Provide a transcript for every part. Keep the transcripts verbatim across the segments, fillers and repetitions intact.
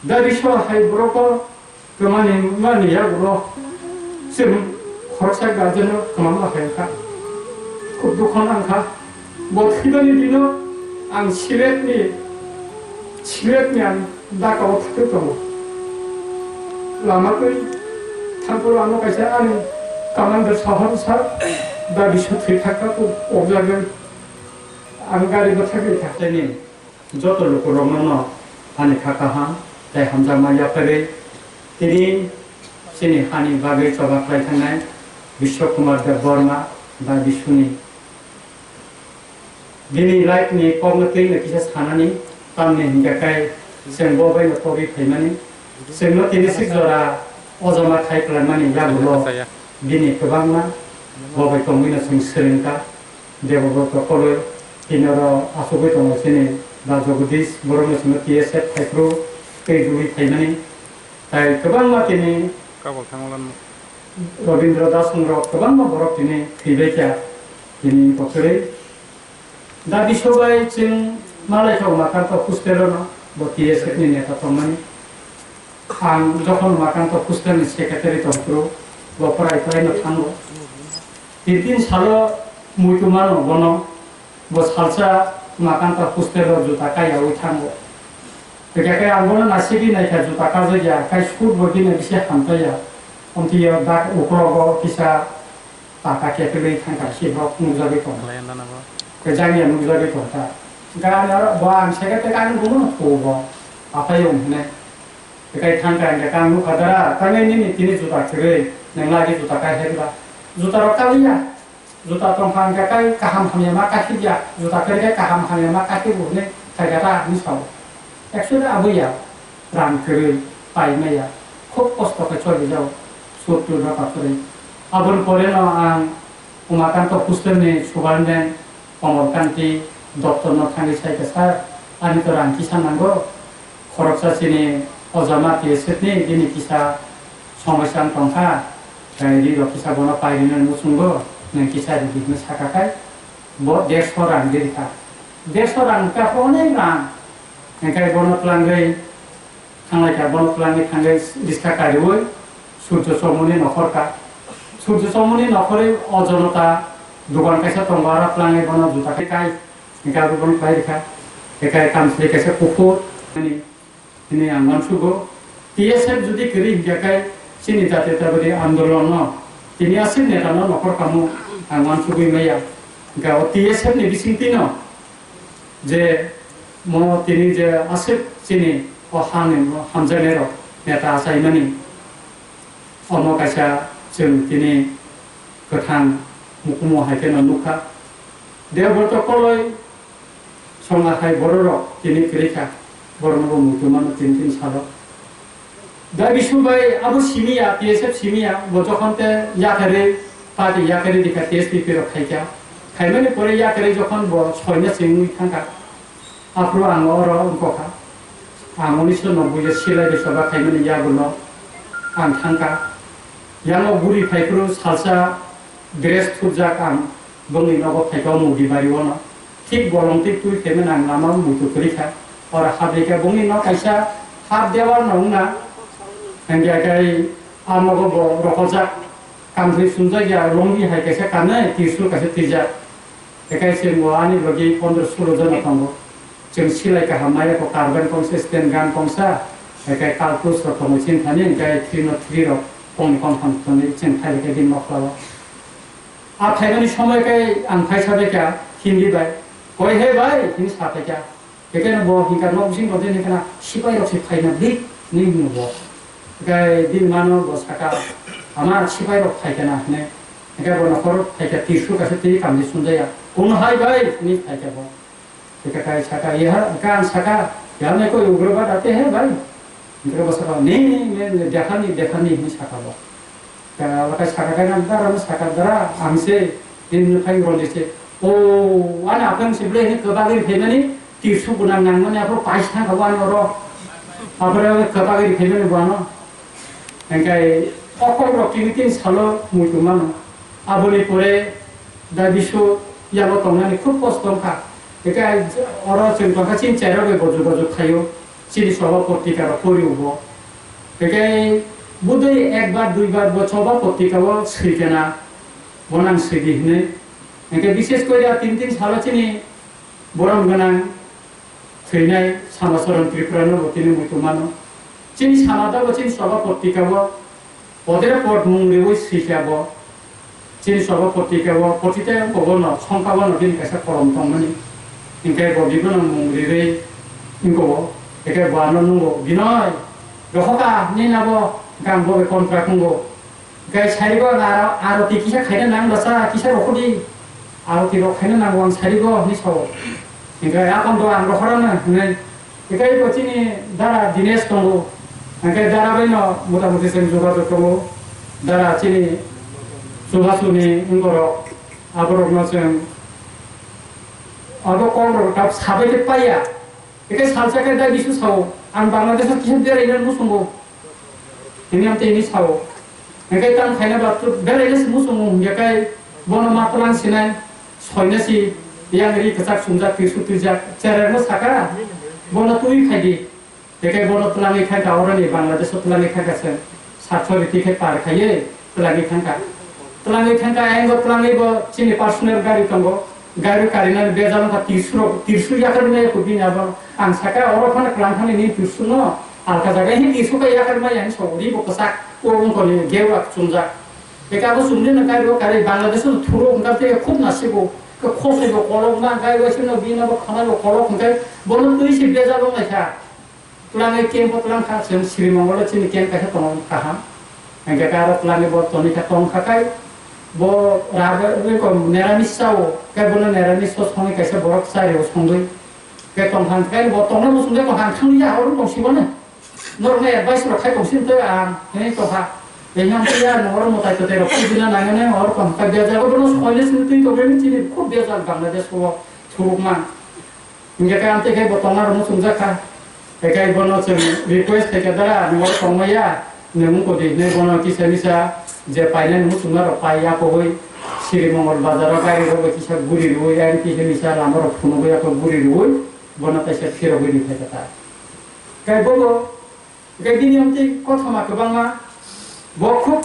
Dabi so hai borok o kwmani mani yagulo chwng khoroksa guardian no kwmama hai kha. Khub dukho nang kha. Bo thwibani dino ang Sibet ni, Sibet ni ang daka o thangwi tongo. Lama twi thangkol ano kaisa ani commander sahor sa dabi so thwi thakha ko objagan ang gari bo thagwi kha. Tini joto lukurokno no ani kha kaham tei hamjakma yapharwi tini chini hani bagwi choba khlai thangnai Biswa Kumar Debbarma ba Bisuni bini life ni kokno twino kisa sanani, tamni hinkhe kai chwng bo bai no togwi phaimani, chwngno tini sik jora ojama khai kwlaimani yagulo bini kwbangma bo bai tongwino chwng swrwngkha. Debobroto koloi, tini oro achugwi tongo chini ba Jagadish, borokno chwngno T S F phaiphru tei rwui phaimani. Tai kwbangma tini Kabul thanglan. Robindra Das rok kwbangma borok tini thwibaikha tini koktwrwi. Da bisobai chwng malaikha Umakanta hostel-o no bo T S F ni neta tongmani. Ang jokhon Umakanta hostel ni secretary tongphuru bo pwrai pwrai no thango. Tin tin salo muitu mano bono, bo salsa Umakanta hostel o juta kaiyaui thango. Tei khe ang bono nasigi naikha juta kajak ya, kai sut bo bini bisi hamtai ya. Omtwi o dak uklogo kisa taka kepilwi thangkha, si borok nukjagwi tongo. Khlai ang dana bo. Khe jang ya nukjagwi tongkha. Hwnkhe ani oro bo ang secretary khe ani bono phuo bo, aphai o hwnwi. Tei kai thangkha hwnkhe khe ang nukha dara, tangwi nini tini juta kwrwi, nwng lagi juta kai hai ba? Juta rok kaliya. Juta tongkha hwnkhe kai kaham hamya ma kakhikya, juta kwrwi khe kaham hamya ma kakhikgo hwnwi khaikha ta hinwi sao. Actually aboya rang kwrwi pai maya, khub kosto khe choli jao, sut twi ba pathorwi. Aboni pore no ang Umakanta hostel ni superintendent Komol Kanti Dotto no thangwi sai kha, "Sir, ani to rang kisa nango." Khoroksa chini ojama T S F ni bini kisa somosya wng tongkha, tei ri rok kisa bono pairina muchungo, nwng kisa ridi hwnwi sakha khai, bo derso rang rikha. Derso rang wngkha khe onek rang, hwnkhe bono twlangwi thanglaikha, bono twlangwi thangwi riska kariui Surjo Chomoni nokhorkha. Surjo Chomoni nokhorwi o Jonota dogan kaisa tongo, aro twlangwi bono juta khai kai, hwnkhe abo bono khlai rikha. Ekai kamchwlwi kaisa kuphur, ani Tini ang uansugo, T S F jodi kwrwi hinkhe khe chini jatiyotabadi andolon no tini aswk neta no nokhor kamo ang uansugwi maya. Hinkhe o T S F ni bisingtwi no je mo tini je aswk chini o hani hamjaknai rok neta achaimani, omo kaisa chwng tini kwthang mukumu hai kheno nukha. Debroto koloi Songa hai bororok tini kwrwi kha, borokno bo muitu mano tin tin salo. Da Bisu bai abo simi ya, T S F simi ya, bo jokhon te yakarwi, party yakarwi rikha, T S P P rok khaikha. Khaimani pore yakarwi jokhon bo soina chengwi thangkha, aphuru ang oro wngkha. Ang unisho nobboi o silai bai soba khaimani yaguno ang thangkha. Yango buri phaiphuru salsa dress thupjak ang bongni nogo phaikha o Modi bari ono. Thik bolong thik twi phaimani ang lama muitu kwrwi kha. Oro habri kha bongni nok kaisa half dewal no wngna. Hingkhe kai a nogo bo rohorjak kamthwi sumjak ya longi hai kaisa kanwi tirsul kaisa twijak. Ekai chwng bo ani logi pondro sulo jona tongo. Chwng silai kaham maya ko karben kongsa, stand gun kongsa, ekai kalpus rok tongo chini thani, ekai three not three rok kongni kongtham thani chwng thailikhe bini mokhlao. A thaimani somoy kai ang thaisa bai kha Hindi bai, "Koi he bhai?" hinwi sa phaikha. Ekheno bo hingkha nok bising tongtwi hingkha na, "Sipai rok se phaina di," hinwi hino bo. Ekai bini mano bo saka, "Ama sipai rok phaikha na," hinwi. Ekai bo nokhor phaikha, tirsu kaisa twi kamni sunjaya. "Kono hai bhai?" hinwi phaikha bo. Eka kai saka, "Yaha, kan saka, yaha meko ugrabad ate hai bhai?" Eka bo saka, "Nahi, nahi, main dekha nahi, dekha nahi," hinwi saka bo. Ka, lakai saka kai nang dara, saka dara, ang se, din phai roni se. "O, ani apeng se ble ni kabagir phaimani, tirsu gunang nang mani apro pais thang kabo ani oro. Apro kabagir phaimani bo ano." Engkai okol rok tini tin salo muitu mano. Aboni pore da bisu yago tongnani khub kosto wngkha. Engkai oro chwng tongkha chini chairok bai boju boju khaio. Chini soba potrika rok pori ubo. Tei budui ekbar duibar bo soba potrika o swi kena, bo nang swi di hinwi. Hingke bishes kori a tin tin salo chini borom gwnang thwinai Samasaran Tripura no bo tini muitu mano. Chini samada bo chini soba potrika o Podere pod mung riwi swi khe bo. Chini sobo potrika o, potrika o kobo no, songka o no bini kaisa kolom tongmani. Hingke bo bibo no mung riwi wngko o. Hingke bo ano nungo, "Binoy, rohoka, nini abo gang bo be contract wngo. Hingke sarigo ang aro, aro ti kisa khaina nang basa, kisa rohodi. Aro ti rok khaina nango ang sarigo," hinwi sao. Hingke akon do ang rohorana hinwi Tei bo chini dara Dinesh tongo. Hingke dara bai no mota moti chwng jogajog tongo. Dara chini chubachu ni wngorok, aborok no chwng abo kok rok tak sabai khe paiya. Tei salsa khe dai bisu sao, ang Bangladesh o kisa berai no muchungo. Tini amtwi hwnwi sao. Hingke tamo khaina ba tu belai le se muchungo hingke kai bono ma tlang sinai, soina si, yang ri kwchak sumjak, tisu twijak, chererno saka, bono twi khai di. Hingke bono tlangwi thangka oroni Bangladesh o tlangwi thangka se, satso riti khe par khaiye tlangwi thangka. Tlangwi thangka, engo tlangwi bo chini personal gari tongo. Gari karinani bejal wngkha tirsu rok, tirsu yakarwi maya kubini abo. Ang saka oro phano kwlang thani ni tirsu no, alka jaga hi tirsu ka yakarwi maya hinwi sao, ri bo kwchak, o wngkoni gewak chumjak. Eka abo chumni no gari o kari Bangladesh o thuro wngkha tei khub nasigo, ke khosoi bo kolok ma, gari o sino bini abo khana bo kolok hwnkhe bono twi se bejal wnglaikha. Twlangwi camp o twlang kha, chwng Sri Mongol o chini camp kaisa tongo kaham. Hingke karo twlangwi bo toni kha tong kha kai, bo rabe ko neramis sao, kai bono neramis o songwi kaisa borok chari o songwi. Kai tong kha kai bo tongna bo songwi tong kha thang ya oro tong siboni. Norok no advice rok khai tong sin tei ang hini tong kha. Hini ang tei ya noro mwtai kwtai rok khubina nangani oro tong kha bejal bono soile sini twi tong chini khub bejal Bangladesh o thuruk man. Hingke khe amtwi khe bo tongna rwno chumjak kha. Hingke bono chwng request khaikha, "Dara, nwng oro tongmaya, nwng wngkodi hinwi bono kisa misa je painani muchungmarok pai ya kogwi Sri Mongol bazaro gari rok bai kisa guri rwui, ayang kisa misa lama rok phunugwi ya kogwi guri rwui bono kaisa phirogwi ri phaikha ta." Hingke bobo Hingke bini amtwi kothoma kwbangma, bo khub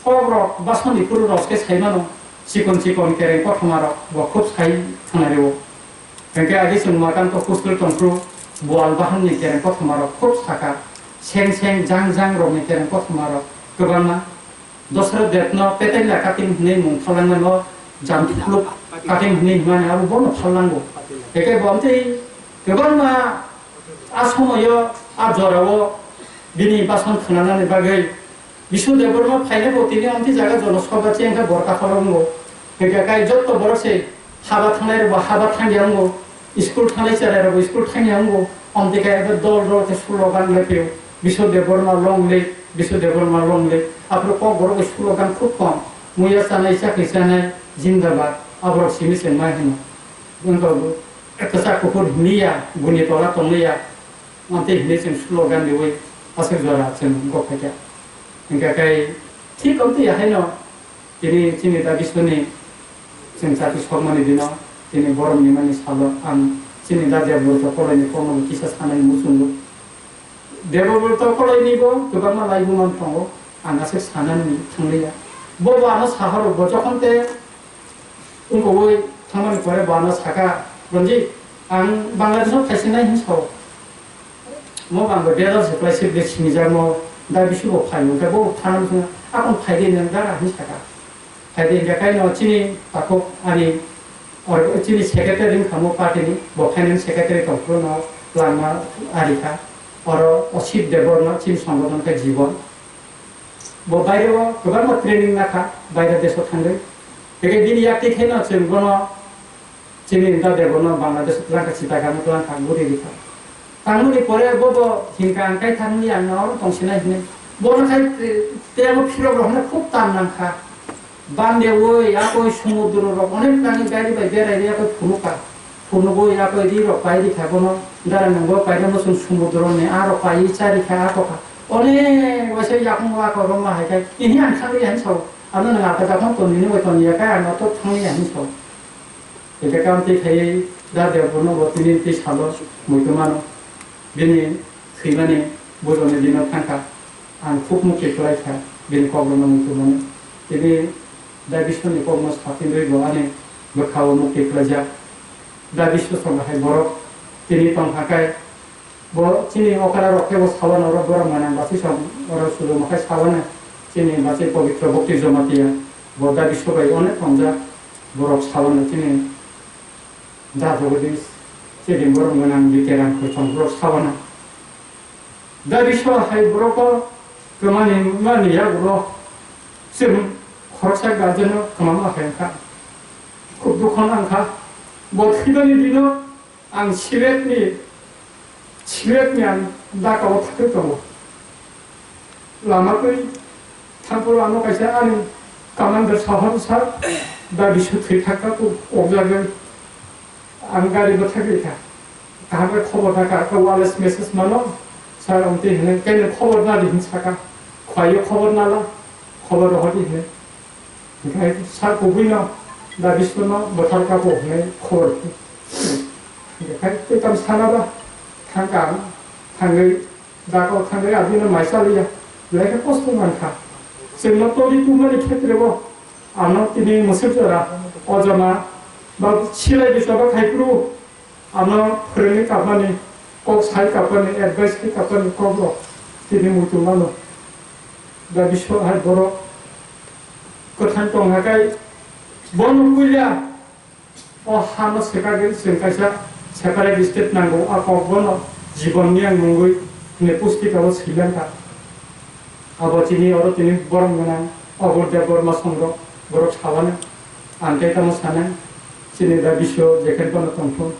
kok rok basoni phuru rok khe sai mano, chikon chikon kereng kothoma rok bo khub sai thangnario. Hingke agi chwng makan to kustul tongphru, bual bahan ni kereng kothoma rok khub saka, seng seng jang jang rok ni kereng kothoma rok kwbangma. Dosra detno petai na kating hinwi mung phalangma no jam phuluk kating hinwi himani abo bono phalango. Hingke bo amtwi kwbangma A somoyo, a jorao bini bason khnanani bagwi Bisnu Debbarma phainai bo tini amtwi jaga jono soba chengkha borok kapharo wngo. Hingkha kai jotto borok se haba thangnai rokbo haba thangya wngo, school thangnai cherai rokbo school thangya wngo. Amtwi kai abo dol dol khe slogan lai phio, "Bisnu Debbarma long live, Bisnu Debbarma long live." Aphuru kok borok bai slogan khub kom. Muya chanai, chakri chanai, jindabad. Aborok simi se ma hino. Wngkha bo kwchak kuphur himliya, buni tola tongliya, amtwi hinwi chwng slogan riwi aswk jora chwng gokphaikha. Hingkha khe thik amtwi haino tini chini da Biswani chwng chati sokmani dino, tini borom nimani salo ang chini da Debbrata Koloini kokno kisa sanani muchungo. Debbrata Koloinibo kwbangma laibumani tongo, ang aswk sanani thangliya. Bobo ano sahoro bo jokhon te Wngkha oi thangmani pore bo ano saka, "Ranjit, ang Bangladesh-o phaisinai," hinwi sao. Mo bangbo bejal se kwlai se ble sinijakmo, da bisi bo phai, hwnkhe bo thangna wngkha, "Akon phai de nang dara," hinwi saka. Phai de hwnkhe kaino chini takhuk ani, or chini secretary wngkha mo party ni, bo finance secretary tongphuru no langma ari kha. Oro Osit Debbarma chini songboton khe Jibon. Bo baire o kwbangma training nakha, baire desh o thangwi. Tei bini yakti khe no chwng bono chini da de bono Bangladesh o twlang kha, Chittagong o twlang kha, guri rikha. Tangmani pore bo bo hinkha ang kai thangni ang no oro tongsinai hinwi. Bono khai te, tei abo phirok rok hwnwi khub tam nang kha. Bande oi, akoi sumudro rok onek tangwi gari bai berai ri akoi phunukha. Phunugwi akoi ri rok pai rikha bono, dara nangbo paida muchung sumudro ni a rok paiwi cha rikha a kokha. Onek waisa yakung o ako roma hai khe, ini ang thangwi ang sao. Ano nang aka jakhon toni ni bai toni ya khe ang atok thangwi ang sao. Hingkhe kam twi khaiwi da de bono bo tini twi salo muitu mano. Bini Thwimani bujoni dino thangkha, ang khuk mukti khlaikha bini kokrokno muitu mani. Tini Daibiswrni kokno saphingwi bo ani bwkhao mukti khlaijak. Daibiswr songha hai borok tini tongkha khe bo chini okra rok khe bo sawan oro borok mwnang bachwi song oro suju makhai sawan chini bachwi pobitro bhakti Jamatia bo Daibiswr bai onek tongjak borok sawan chini da jogodi chini borok mwnang bike rang khurchong borok sawan. Daibiswr hai borok o kwmani mani yagulo chwng khoroksa guardian no kwmama hai wngkha. Khub dukho nangkha. Bo thwibani dino ang Sibet ni, Sibet ni ang Dhaka o thangwi tongo. Lama twi thangphuru ano kaisa ani commander sahor sa Daibiswr thwi thakha kok jagwi. Ang gari bwthagwi kha. Kaham khe khobor da kha, khe wireless message mano. Sir, amtwi hwnwi, khe nw khobor na di hwn saka. Khwlaiyo khobor nala, khobor rohor di hwnwi. Hwnkhe sir kubuino Daibiswrno bwthar kako hwnwi khobor. Hwnkhe khai tei tamo sana ba, thang ka ang, thangwi Dhaka o thangwi abino mai chaliya, belai khe kosto mankha. Chwngno toli tubumani khetrebo ano tini mwswk jora ojama ba silai biswaba khai phuru ano phwrwngwi kapmani, kok sai kapmani, advice khe kapmani kok rok tini muitu mano. Daibiswr hai borok kwthang tongkha khai bono puila o hano swkagwi chwng kaisa separate state nango, a kok bono jibon ni ang mungwi hwnwi pustika o swilang kha. Abo chini oro tini borok gwnang Obor Debbarma songrok borok sabano ang khe tamo sanai chini Daibiswr jekheno bono tongthung.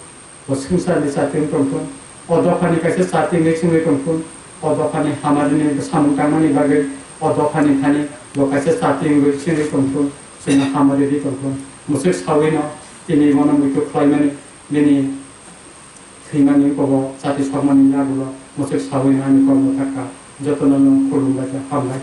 Bo swngcharni chati wng tongthung, o dophani kaisa chati wngwi chwngwi tongthung, o dophani hamarini samung tangmani bagwi o dophani thani bo kaisa chati wngwi chwngwi tongthung, chwngno hamari di tongthung. Mwswk sawino tini bono muitu khlaimani, bini thwimani kobo chati sokmani yagulo mwswk sawino ani kokno thakha. Jotono no khulumbai khe hambai.